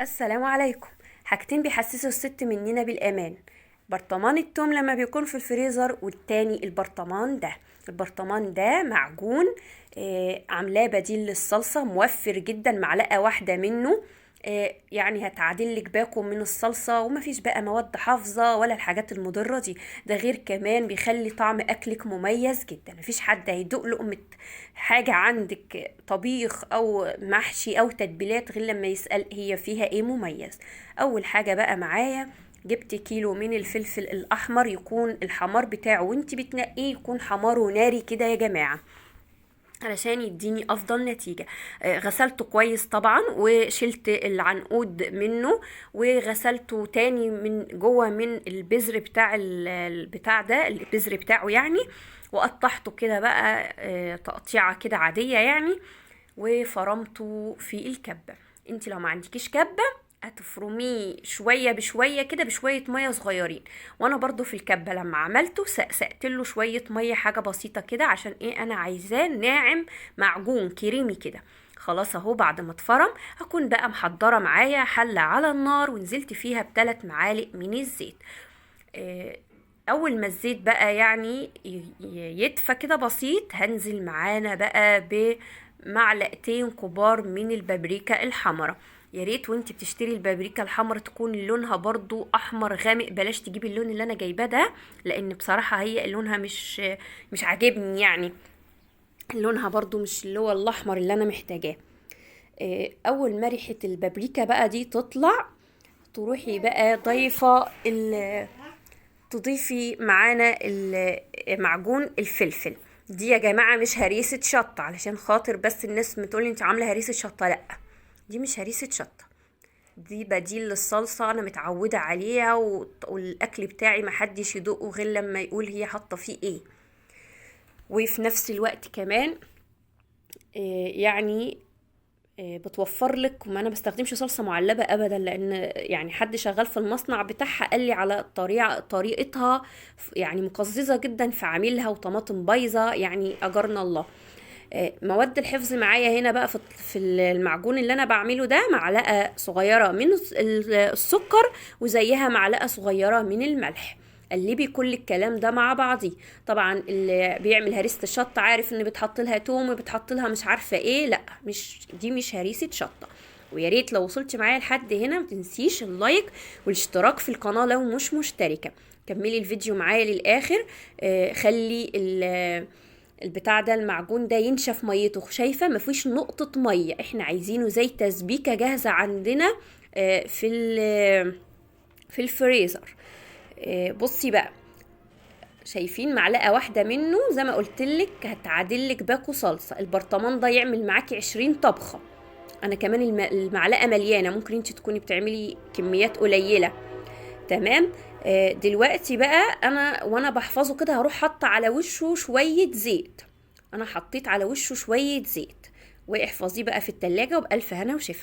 السلام عليكم. حاجتين بيحسسوا الست مننا بالأمان: برطمان التوم لما بيكون في الفريزر، والتاني البرطمان ده. البرطمان ده معجون، عاملاه بديل للصلصة، موفر جدا، معلقة واحدة منه يعني هتعادل لك باكو من الصلصة، ومفيش بقى مواد حافظة ولا الحاجات المضرة دي. ده غير كمان بيخلي طعم أكلك مميز جدا، مفيش حد هيدوق لقمة حاجة عندك طبيخ أو محشي أو تتبيلات غير لما يسأل هي فيها إيه مميز. أول حاجة بقى معايا جبت كيلو من الفلفل الأحمر، يكون الحمار بتاعه وانت بتنقيه يكون حماره ناري كده يا جماعة علشان يديني افضل نتيجة. غسلته كويس طبعا وشلت العنقود منه، وغسلته تاني من جوه من البذر بتاع البتاع ده، البذر بتاعه يعني، وقطعته كده بقى، تقطيعة كده عادية يعني، وفرمته في الكبة. انت لو ما عندكيش كبة هتفرميه شوية بشوية كده بشوية مية صغيرين. وانا برضو في الكبة لما عملته سقسقت له شوية مية، حاجة بسيطة كده، عشان ايه؟ انا عايزاه ناعم معجون كريمي كده. خلاص اهو بعد ما اتفرم هكون بقى محضرة معايا حلة على النار، ونزلت فيها بثلاث معالق من الزيت. اول ما الزيت بقى يعني يدفى كده بسيط، هنزل معانا بقى بمعلقتين كبار من البابريكا الحمراء. يا ريت وانت بتشتري البابريكا الحمراء تكون لونها برضو احمر غامق، بلاش تجيبي اللون اللي انا جايباه ده، لان بصراحة هي لونها مش عاجبني يعني، لونها برضو مش اللي هو الاحمر اللي انا محتاجاه. اول ما ريحة البابريكا بقى دي تطلع، تروحي بقى ضايفة تضيفي معانا معجون الفلفل. دي يا جماعة مش هريسة شطة، علشان خاطر بس الناس بتقولي انت عاملة هريسة شطة، لا دي مش هريسة شطة، دي بديل للصلصة انا متعودة عليها، والاكل بتاعي محدش يدوقه غير لما يقول هي حاطة فيه ايه. وفي نفس الوقت كمان، بتوفر لك. وما انا بستخدمش صلصة معلبة ابدا، لان حد شغال في المصنع بتاعها قال لي على طريقتها مقززة جدا في عميلها، وطماطم بايظة يعني، اجرنا الله. مواد الحفظ معايا هنا بقى في المعجون اللي انا بعمله ده، معلقة صغيرة من السكر، وزيها معلقة صغيرة من الملح. قلبي كل الكلام ده مع بعضيه. طبعا اللي بيعمل هريسة الشطة عارف ان بتحط لها توم وبتحط لها مش عارفة ايه، لا دي مش هريسة شطة. ويا ريت لو وصلتي معايا لحد هنا ما تنسيش اللايك والاشتراك في القناة لو مش مشتركة. كملي الفيديو معايا للاخر. خلي البتاع ده المعجون ده ينشف ميته، شايفة مفيش نقطة مية، احنا عايزينه زي تسبيكة جاهزة عندنا، في الفريزر. بصي بقى، شايفين معلقة واحدة منه زي ما قلتلك هتعادلك باكو صلصة. البرطمان ده يعمل معاكي 20 طبخة. انا كمان المعلقة مليانة، ممكن انت تكوني بتعملي كميات قليلة. تمام. دلوقتي بقى انا وانا بحفظه كده هروح حاطه على وشه شوية زيت. انا حطيت على وشه شوية زيت، واحفظيه بقى في التلاجة، وبألف هنا وشفا.